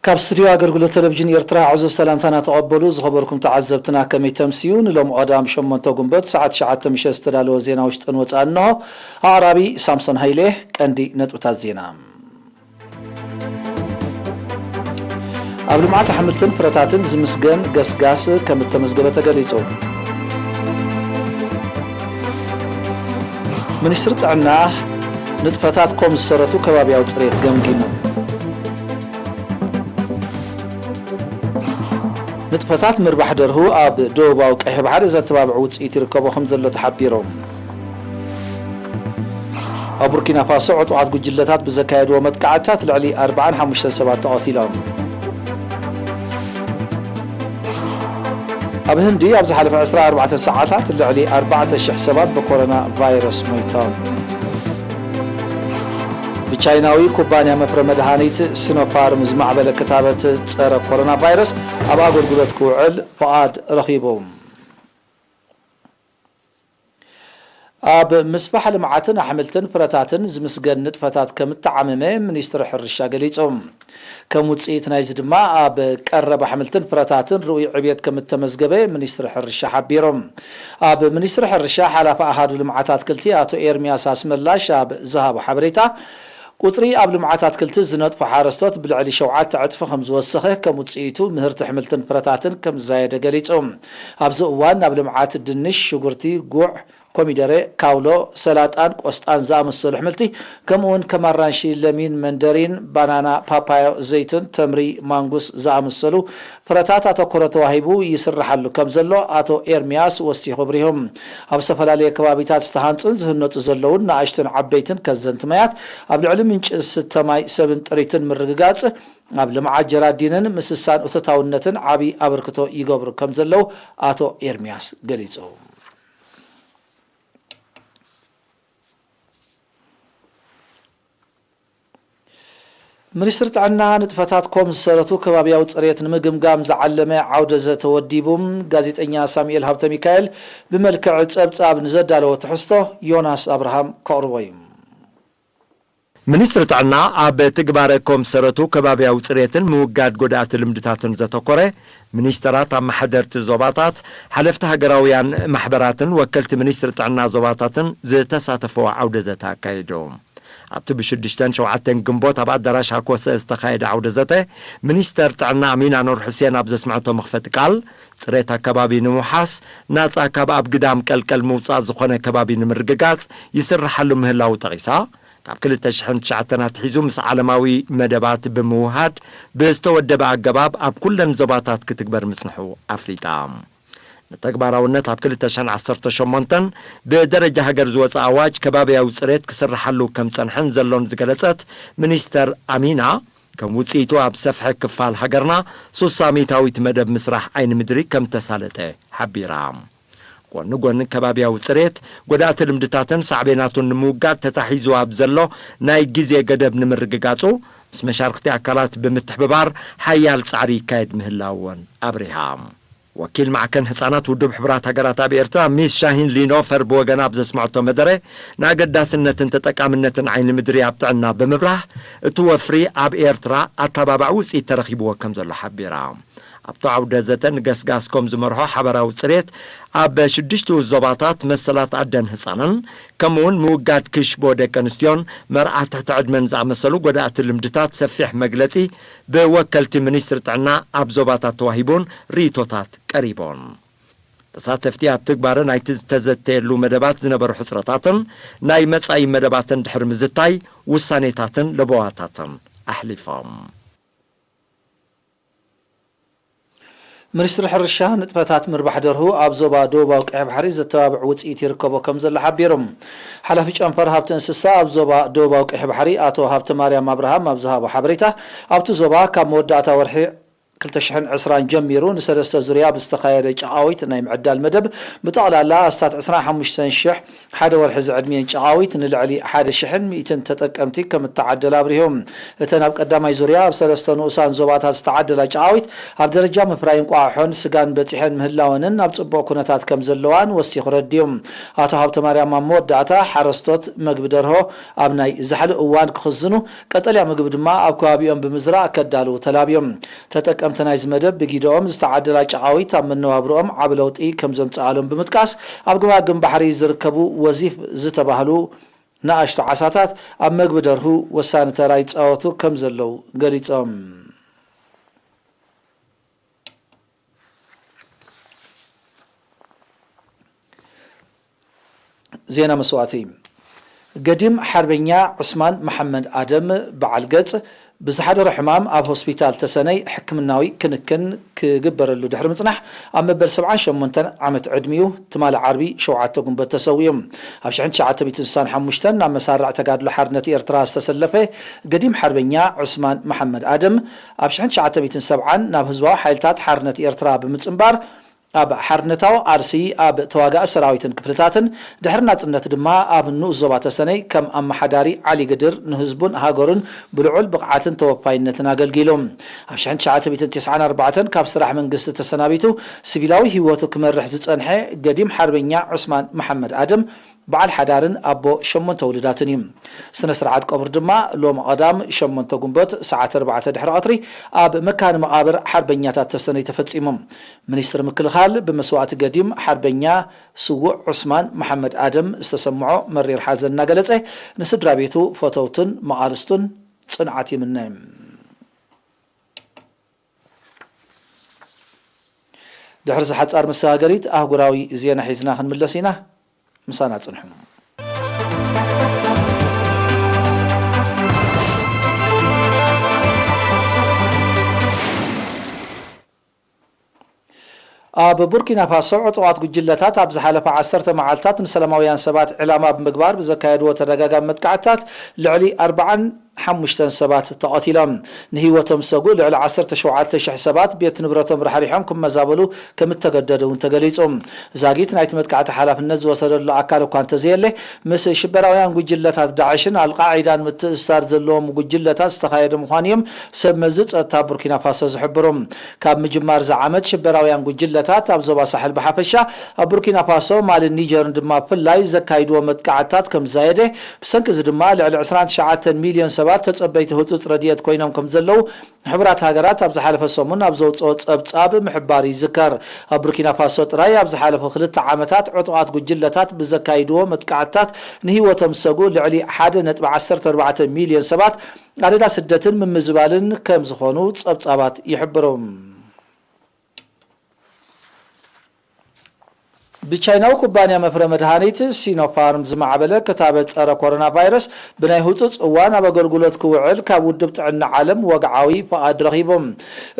ካብ ስቱድዮ ኣገልግሎት ቴሌቪዥን ኤርትራ ዕዙዝ ሰላምታና ተቐበሉ። ዝኸበርኩም ተዓዘብትና ከመይ ተምስዩ? ንሎሚ ቀዳም ሸሞንተ ጉንበት ሰዓት ትሽዓተ ምሸት ዝተዳለወ ዜና ውሽጥን ወጻእን እንሆ። ኣቕራቢ ሳምሶን ሃይለ። ቀንዲ ነጥብታት ዜና። ኣብ ልምዓት ኣሕምልትን ፍረታትን ዝምስገን ገስጋስ ከም እተመዝገበ ተገሊጹ። ሚኒስትሪ ጥዕና ንጥፈታት ኮም ዝሰረቱ ከባብያዊ ጽሬት ገምጊሙ። ንጥፈታት ምርባሕ ደርሁ ኣብ ደቡባዊ ቀይሕ ባሕሪ ዘተባብዕ ውጽኢት ይርከቦ ከም ዘሎ ተሓቢሩ። ኣብ ቡርኪና ፋሶ ዕጡቓት ጉጅለታት ብዘካየድዎ መጥቃዕትታት ልዕሊ ኣርባዓን ሓሙሽተን ሰባት ተቐቲሎም። ኣብ ህንዲ ኣብ ዝሓለፈ ዕስራን ኣርባዕተን ሰዓታት ልዕሊ ኣርባዕተ ሽሕ ሰባት ብኮሮና ቫይረስ ሞይቶም። ብቻይናዊ ኩባንያ መፍረ መድሃኒት ሲኖፋርም ዝማዕበለ ክታበት ጸረ ኮሮና ቫይረስ ኣብ ኣገልግሎት ክውዕል ፍቓድ ረኺቡ። ኣብ ምስፋሕ ልምዓትን ኣሕምልትን ፍረታትን ዝምስገን ንጥፈታት ከም እተዓመመ ሚኒስትሪ ሕርሻ ገሊጹ። ከም ውጽኢት ናይዚ ድማ ኣብ ቀረብ ኣሕምልትን ፍረታትን ርኡይ ዕብየት ከም እተመዝገበ ሚኒስትሪ ሕርሻ ሓቢሩ። ኣብ ሚኒስትሪ ሕርሻ ሓላፊ ኣሃዱ ልምዓት ኣትክልቲ ኣቶ ኤርሚያስ ኣስመላሽ ኣብ ዝሃቦ ሓበሬታ፣ ቁጽሪ ኣብ ልምዓት ኣትክልቲ ዝነጥፉ ሓረስቶት ብልዕሊ ሸውዓተ ዕጽፊ ከም ዝወሰኸ፣ ከም ውጽኢቱ ምህርቲ ኣሕምልትን ፍረታትን ከም ዝዛየደ ገሊጹ። ኣብዚ እዋን ናብ ልምዓት ድንሽ፣ ሽጉርቲ፣ ጉዕ፣ ኮሚደረ፣ ካውሎ፣ ሰላጣን ቆስጣን ዝኣመሰሉ ኣሕምልቲ፣ ከምኡውን ከም ኣራንሺ፣ ለሚን፣ መንደሪን፣ ባናና፣ ፓፓዮ፣ ዘይቱን፣ ተምሪ፣ ማንጉስ ዝኣመሰሉ ፍረታት ኣተኩሮ ተዋሂቡ ይስርሓሉ ከም ዘሎ ኣቶ ኤርሚያስ ወሲኹ ኣብሪሁ። ኣብ ዝተፈላለየ ከባቢታት ዝተሃንጹን ዝህነጹ ዘለውን ንኣሽቱን ዓበይትን ከዘንቲ ማያት፣ ኣብ ልዕሊ ምንጪ ዝስተ ማይ፣ ሰብን ጥሪትን ምርግጋጽ፣ ኣብ ልምዓት ጀራዲንን ምስሳን እቶታውነትን ዓቢ ኣበርክቶ ይገብሩ ከም ዘለዉ ኣቶ ኤርሚያስ ገሊጹ። ሚኒስትሪ ጥዕና ንጥፈታት ኮም ዝሰረቱ ከባብያዊ ጽሬት ንምግምጋም ዝዓለመ ዓውደ ዘተ ወዲቡ። ጋዜጠኛ ሳሙኤል ሃብተ ሚካኤል ብመልክዕ ጸብጻብ ንዘዳለዎ ትሕዝቶ ዮናስ ኣብርሃም ከቕርቦ እዩ። ሚኒስትሪ ጥዕና ኣብ ትግባረ ኮም ዝሰረቱ ከባብያዊ ጽሬትን ምውጋድ ጎዳእቲ ልምድታትን ዘተኮረ፣ ሚኒስተራት፣ ኣመሓደርቲ ዞባታት፣ ሓለፍቲ ሃገራውያን ማሕበራትን ወከልቲ ሚኒስትሪ ጥዕና ዞባታትን ዝተሳተፈዎ ዓውደ ዘተ ኣካይዱ። ኣብቲ ብሽዱሽተን ሸውዓተን ግንቦት ኣብ ኣዳራሽ ሃኮሰ ዝተኻየደ ዓውደ ዘተ፣ ሚኒስተር ጥዕና ኣሚና ኑር ሑሴን ኣብ ዘስምዐቶ መኽፈቲ ቃል፣ ጽሬት ኣከባቢ ንምውሓስ፣ ናጻ ካብ ኣብ ግዳም ቀልቀል ምውጻእ ዝኾነ ከባቢ ንምርግጋጽ ይስርሓሉ ምህላዉ ጠቒሳ፣ ካብ ክልተ ሽሕን ትሽዓተን ኣትሒዙ ምስ ዓለማዊ መደባት ብምውሃድ ብዝተወደበ ኣገባብ ኣብ ኩለን ዞባታት ክትግበር ምጽንሑ ኣፍሊጣ። ንተግባራውነት ኣብ ክልተ ሽሕን ዓሰርተ ሸሞንተን ብደረጃ ሃገር ዝወጸ ኣዋጅ ከባብያዊ ጽሬት ክስርሓሉ ከም ጸንሐን ዘሎን ዝገለጸት ሚኒስተር ኣሚና፣ ከም ውጽኢቱ ኣብ ሰፍሐ ክፋል ሃገርና ሱሳ ሚእታዊት መደብ ምስራሕ ዓይኒ ምድሪ ከም ተሳለጠ ሓቢራ። ጎኒ ጎኒ ከባብያዊ ጽሬት፣ ጎዳእቲ ልምድታትን ሳዕቤናቱን ንምውጋድ ተታሒዙ ኣብ ዘሎ ናይ ግዜ ገደብ ንምርግጋጹ፣ ምስ መሻርኽቲ ኣካላት ብምትሕብባር ሓያል ጻዕሪ ይካየድ ምህላዉን ኣብሪሃ። ወኪል ማዕከን ህጻናት ውድብ ሕቡራት ሃገራት ኣብ ኤርትራ ሚስ ሻሂን ሊኖፈር ብወገና ኣብ ዘስምዐቶ መደረ፣ ንኣገዳስነትን ተጠቃምነትን ዓይኒ ምድሪ ኣብ ጥዕና ብምብራህ፣ እቲ ወፍሪ ኣብ ኤርትራ ኣተባባዒ ውጽኢት ተረኺብዎ ከም ዘሎ ሓቢራ። ኣብቲ ዓውደ ዘተ ንገስጋስ ከም ዝመርሖ ሓበራዊ ጽሬት ኣብ ሽዱሽቱ ዞባታት መሰላት ኣደን ህጻንን፣ ከምኡውን ምውጋድ ክሽቦ ደቂ ኣንስትዮን መርዓ ትሕቲ ዕድመን ዝኣመሰሉ ጎዳእቲ ልምድታት ሰፊሕ መግለጺ ብወከልቲ ሚኒስትሪ ጥዕና ኣብ ዞባታት ተዋሂቡን ርእይቶታት ቀሪቦን። ተሳተፍቲ ኣብ ትግባረ ናይቲ ዝተዘተየሉ መደባት ዝነበሩ ሕጽረታትን ናይ መጻኢ መደባትን ድሕሪ ምዝታይ ውሳኔታትን ለበዋታትን ኣሕሊፎም። ሚኒስትሪ ሕርሻ ንጥፈታት ምርባሕ ደርሁ ኣብ ዞባ ደቡባዊ ቀይሕ ባሕሪ ዘተባብዕ ውጽኢት ይርከቦ ከም ዘሎ ሓቢሩ። ሓላፊ ጨንፈር ሃብቲ እንስሳ ኣብ ዞባ ደቡባዊ ቀይሕ ባሕሪ ኣቶ ሃብተ ማርያም ኣብርሃም ኣብ ዝሃቦ ሓበሬታ፣ ኣብቲ ዞባ ካብ መወዳእታ ወርሒ ክልተ ሽሕን ዕስራን ጀሚሩ ንሰለስተ ዙርያ ብዝተኻየደ ጨቓዊት ናይ ምዕዳል መደብ፣ ብጠቕላላ ኣስታት ዕስራን ሓሙሽተን ሽሕ ሓደ ወርሒ ዝዕድሚየን ጨቓዊት ንልዕሊ ሓደ ሽሕን ሚእትን ተጠቀምቲ ከም እተዓደላ ኣብሪሁ። እተን ኣብ ቀዳማይ ዙርያ ኣብ ሰለስተ ንኡሳን ዞባታት ዝተዓደላ ጨቓዊት፣ ኣብ ደረጃ ምፍራይ እንቋቑሖን ስጋን በጺሐን ምህላወንን ኣብ ጽቡቕ ኩነታት ከም ዘለዋን ወሲኹ ረዲኡ። ኣቶ ሃብተማርያም ኣብ መወዳእታ፣ ሓረስቶት መግቢ ደርሆ ኣብ ናይ ዛሕሊ እዋን ክኽዝኑ፣ ቀጠልያ ምግቢ ድማ ኣብ ከባቢኦም ብምዝራእ ከዳልዉ ተላብዮም። ተጠቀምቲ ናይዚ መደብ ብጊደኦም ዝተዓደላ ጨቓዊት ኣብ መነባብሮኦም ዓቢ ለውጢ ከም ዘምጽኣሎም ብምጥቃስ፣ ኣብ ገማግም ባሕሪ ዝርከቡ ወዚፍ ዝተባህሉ ንኣሽቱ ዓሳታት ኣብ መግቢ ደርሁ ወሳኒ ተራ ይጻወቱ ከም ዘለዉ ገሊጾም። ዜና መስዋእቲ። ገዲም ሓርበኛ ዑስማን መሓመድ ኣደም በዓል ገጽ ብዝሓደሮ ሕማም ኣብ ሆስፒታል ተሰነይ ሕክምናዊ ክንክን ክግበረሉ ድሕሪ ምጽናሕ፣ ኣብ መበል ሰብዓን ሸሞንተን ዓመት ዕድሚኡ ትማሊ ዓርቢ ሸውዓተ ጉንበት ተሰዊኡ። ኣብ ሽሕን ትሽዓተ ሚእትን ስሳን ሓሙሽተን ናብ መሳርዕ ተጋድሎ ሓርነት ኤርትራ ዝተሰለፈ ገዲም ሓርበኛ ዑስማን መሓመድ ኣደም፣ ኣብ ሽሕን ትሽዓተ ሚእትን ሰብዓን ናብ ህዝባዊ ሓይልታት ሓርነት ኤርትራ ብምጽንባር፣ ኣብ ሓርነታዊ ቃልሲ ኣብ ተዋጋኢ ሰራዊትን ክፍልታትን፣ ድሕሪ ናጽነት ድማ ኣብ ንኡስ ዞባ ተሰነይ ከም ኣመሓዳሪ ዓሊ ግድር ንህዝቡን ሃገሩን ብልዑል ብቕዓትን ተወፋይነትን ኣገልጊሉ። ኣብ ሽሕን ትሽዓተ ሚእትን ተስዓን ኣርባዕተን ካብ ስራሕ መንግስቲ ተሰናቢቱ፣ ሲቪላዊ ህይወቱ ክመርሕ ዝጸንሐ ገዲም ሓርበኛ ዑስማን መሓመድ ኣደም፣ በዓል ሓዳርን ኣቦ ሸሞንተ ውሉዳትን እዩ። ስነ ስርዓት ቀብሩ ድማ ሎም ቀዳም ሸሞንተ ጉንበት ሰዓት ኣርባዕተ ድሕሪ ቀትሪ ኣብ መካነ መቓብር ሓርበኛታት ተሰነይ ተፈጺሙ። ሚኒስትሪ ምክልኻል ብመስዋእቲ ገዲም ሓርበኛ ስዉእ ዑስማን መሓመድ ኣደም ዝተሰምዖ መሪር ሓዘን እናገለጸ፣ ንስድራ ቤቱ፣ ፈተውቱን መቓልስቱን ጽንዓት ይምነ። ድሕሪ እዚ ሓጻር መሰጋገሪት ኣህጉራዊ ዜና ሒዝና ክንምለስ ኢና። ምሳና ጽንሑ። ኣብ ቡርኪና ፋሶ ዕጡቓት ጉጅለታት ኣብ ዝሓለፈ ዓሰርተ መዓልታት ንሰላማውያን ሰባት ዕላማ ብምግባር ብዘካየድዎ ተደጋጋሚ መጥቃዕትታት ልዕሊ ኣርብዓን ሓሙሽተን ሰባት ተቐቲሎም። ንህይወቶም ዝሰግኡ ልዕሊ ዓሰርተ ሸውዓተ ሽሕ ሰባት ቤት ንብረቶም ራሕሪሖም ክመዛበሉ ከም እተገደዱ እውን ተገሊጹ። ዛጊት ናይቲ መጥቃዕቲ ሓላፍነት ዝወሰደሉ ኣካል እኳ እንተዘየለ፣ ምስ ሽበራውያን ጉጅለታት ዳዕሽን ኣልቃዒዳን ምትእስሳር ዘለዎም ጉጅለታት ዝተኻየደ ምዃኑ እዮም ሰብ መዚ ጸጥታ ቡርኪና ፋሶ ዝሕብሩ። ካብ ምጅማር እዚ ዓመት ሽበራውያን ጉጅለታት ኣብ ዞባ ሳሕል ብሓፈሻ፣ ኣብ ቡርኪና ፋሶ፣ ማልን ኒጀርን ድማ ብፍላይ ዘካይድዎ መጥቃዕትታት ከም ዝዛየደ፣ ብሰንኪ እዚ ድማ ልዕሊ ዕስራን ትሽዓተን ሚልዮን ሰባት ተጸበይቲ ህጹጽ ረድኤት ኮይኖም ከም ዘለዉ፣ ሕቡራት ሃገራት ኣብ ዝሓለፈ ሰሙን ኣብ ዘውጽኦ ጸብጻብ ምሕባር ይዝከር። ኣብ ቡርኪና ፋሶ ጥራይ ኣብ ዝሓለፉ ክልተ ዓመታት ዕጡቓት ጉጅለታት ብዘካይድዎ መጥቃዕትታት ንህይወቶም ዝሰግኡ ልዕሊ ሓደ ነጥቢ ዓሰርተ ኣርባዕተ ሚልዮን ሰባት ኣደዳ ስደትን ምምዝባልን ከም ዝኾኑ ጸብጻባት ይሕብሩ። ብቻይናዊ ኩባንያ መፍረ መድሃኒት ሲኖፋርም ዝማዕበለ ክታበት ጸረ ኮሮና ቫይረስ ብናይ ህጹጽ እዋን ኣብ ኣገልግሎት ክውዕል ካብ ውድብ ጥዕና ዓለም ወግዓዊ ፍቓድ ረኺቡ።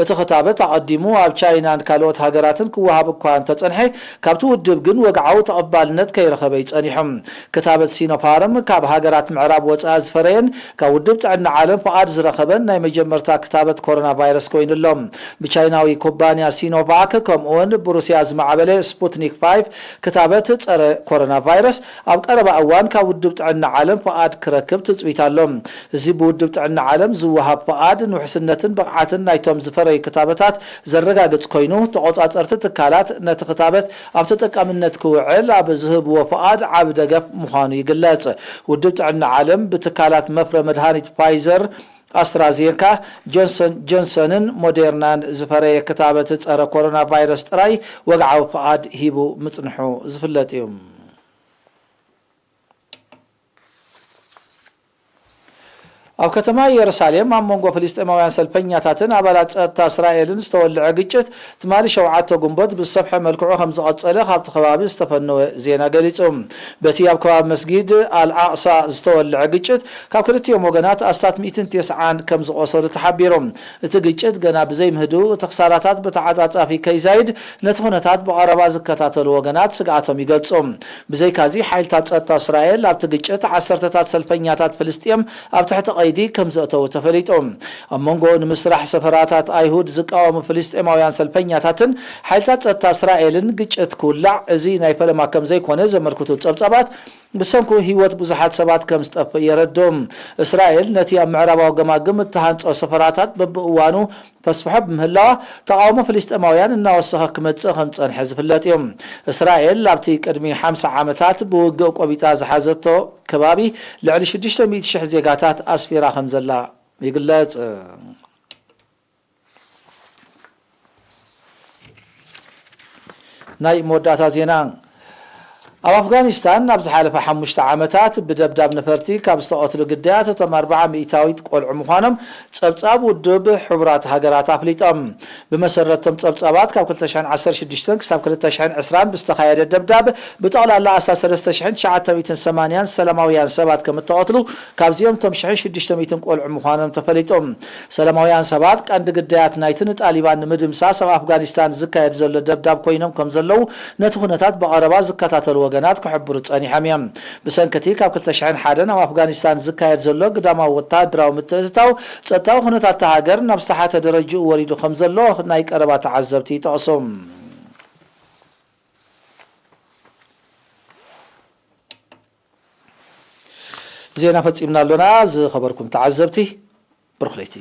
እቲ ክታበት ኣቐዲሙ ኣብ ቻይናን ካልኦት ሃገራትን ክወሃብ እኳ እንተጸንሐ፣ ካብቲ ውድብ ግን ወግዓዊ ተቐባልነት ከይረኸበ እዩ ጸኒሑ። ክታበት ሲኖፋርም ካብ ሃገራት ምዕራብ ወጻኢ ዝፈረየን ካብ ውድብ ጥዕና ዓለም ፍቓድ ዝረኸበን ናይ መጀመርታ ክታበት ኮሮና ቫይረስ ኮይኑ ኣሎ። ብቻይናዊ ኩባንያ ሲኖቫክ ከምኡውን ብሩስያ ዝማዕበለ ስፑትኒክ ፋይቭ ክታበት ጸረ ኮሮና ቫይረስ ኣብ ቀረባ እዋን ካብ ውድብ ጥዕና ዓለም ፍቓድ ክረክብ ትጽቢት ኣሎ። እዚ ብውድብ ጥዕና ዓለም ዝወሃብ ፍቓድ ንውሕስነትን ብቕዓትን ናይቶም ዝፈረዩ ክታበታት ዘረጋግጽ ኮይኑ፣ ተቖጻጸርቲ ትካላት ነቲ ክታበት ኣብ ተጠቃምነት ክውዕል ኣብ ዝህብዎ ፍቓድ ዓቢ ደገፍ ምዃኑ ይግለጽ። ውድብ ጥዕና ዓለም ብትካላት መፍረ መድሃኒት ፋይዘር፣ ኣስትራዜንካ፣ ጆንሰን ጆንሰንን ሞዴርናን ዝፈረየ ክታበት ጸረ ኮሮና ቫይረስ ጥራይ ወግዓዊ ፍቓድ ሂቡ ምጽንሑ ዝፍለጥ እዩ። ኣብ ከተማ ኢየሩሳሌም ኣብ መንጎ ፍልስጤማውያን ሰልፈኛታትን ኣባላት ጸጥታ እስራኤልን ዝተወልዐ ግጭት ትማሊ ሸውዓተ ጉንበት ብዝሰፍሐ መልክዑ ከም ዝቐጸለ ካብቲ ከባቢ ዝተፈነወ ዜና ገሊጹ። በቲ ኣብ ከባቢ መስጊድ ኣልኣቕሳ ዝተወልዐ ግጭት ካብ ክልቲኦም ወገናት ኣስታት ሚእትን ተስዓን ከም ዝቖሰሉ ተሓቢሩ። እቲ ግጭት ገና ብዘይምህድኡ እቲ ክሳራታት ብተዓጻጻፊ ከይዛይድ ነቲ ኩነታት ብቐረባ ዝከታተሉ ወገናት ስግኣቶም ይገልጹ። ብዘይካዚ ሓይልታት ጸጥታ እስራኤል ኣብቲ ግጭት ዓሰርተታት ሰልፈኛታት ፍልስጤም ኣብ ትሕቲ ከይዲ ከም ዘእተዉ ተፈሊጡ። ኣብ መንጎ ንምስራሕ ሰፈራታት ኣይሁድ ዝቃወሙ ፍልስጤማውያን ሰልፈኛታትን ሓይልታት ጸጥታ እስራኤልን ግጭት ክውላዕ እዚ ናይ ፈለማ ከም ዘይኮነ ዘመልክቱ ጸብጻባት፣ ብሰንኩ ህይወት ብዙሓት ሰባት ከም ዝጠፍእ የረድኡ። እስራኤል ነቲ ኣብ ምዕራባዊ ገማግም እተሃንጾ ሰፈራታት በብእዋኑ ተስፍሖ ብምህላዋ፣ ተቓውሞ ፍልስጤማውያን እናወሰኸ ክመጽእ ከም ዝጸንሐ ዝፍለጥ እዩ። እስራኤል ኣብቲ ቅድሚ ሓምሳ ዓመታት ብውግእ ቆቢጣ ዝሓዘቶ ከባቢ ልዕሊ ሽዱሽተ ሚእቲ ሽሕ ዜጋታት ኣስፊራ ከም ዘላ ይግለጽ። ናይ መወዳእታ ዜና። ኣብ ኣፍጋኒስታን ኣብ ዝሓለፈ ሓሙሽተ ዓመታት ብደብዳብ ነፈርቲ ካብ ዝተቐትሉ ግዳያት እቶም ኣርብዓ ሚእታዊት ቆልዑ ምዃኖም ጸብጻብ ውድብ ሕቡራት ሃገራት ኣፍሊጦም። ብመሰረቶም ጸብጻባት ካብ ክልተ ሽሕን ዓሰርተ ሽዱሽተን ክሳብ ክልተ ሽሕን ዕስራን ብዝተኻየደ ደብዳብ ብጠቕላላ ኣስታት ሰለስተ ሽሕን ትሽዓተ ሚእትን ሰማንያን ሰላማውያን ሰባት ከም እተቐትሉ፣ ካብዚኦም እቶም ሽሕን ሽዱሽተ ሚእትን ቆልዑ ምዃኖም ተፈሊጡ። ሰላማውያን ሰባት ቀንዲ ግዳያት ናይቲ ንጣሊባን ንምድምሳስ ኣብ ኣፍጋኒስታን ዝካየድ ዘሎ ደብዳብ ኮይኖም ከም ዘለዉ ነቲ ኩነታት ብቐረባ ዝከታተሉ ወገናት ክሕብሩ ጸኒሖም እዮም። ብሰንኪ እቲ ካብ ክልተ ሽሕን ሓደን ኣብ ኣፍጋኒስታን ዝካየድ ዘሎ ግዳማዊ ወተሃደራዊ ምትእትታው፣ ጸጥታዊ ኩነታት እታ ሃገር ናብ ዝተሓተ ደረጅኡ ወሪዱ ከም ዘሎ ናይ ቀረባ ተዓዘብቲ ይጠቕሱ። ዜና ፈጺምና ኣሎና። ዝኸበርኩም ተዓዘብቲ፣ ብሩኽ ለይቲ።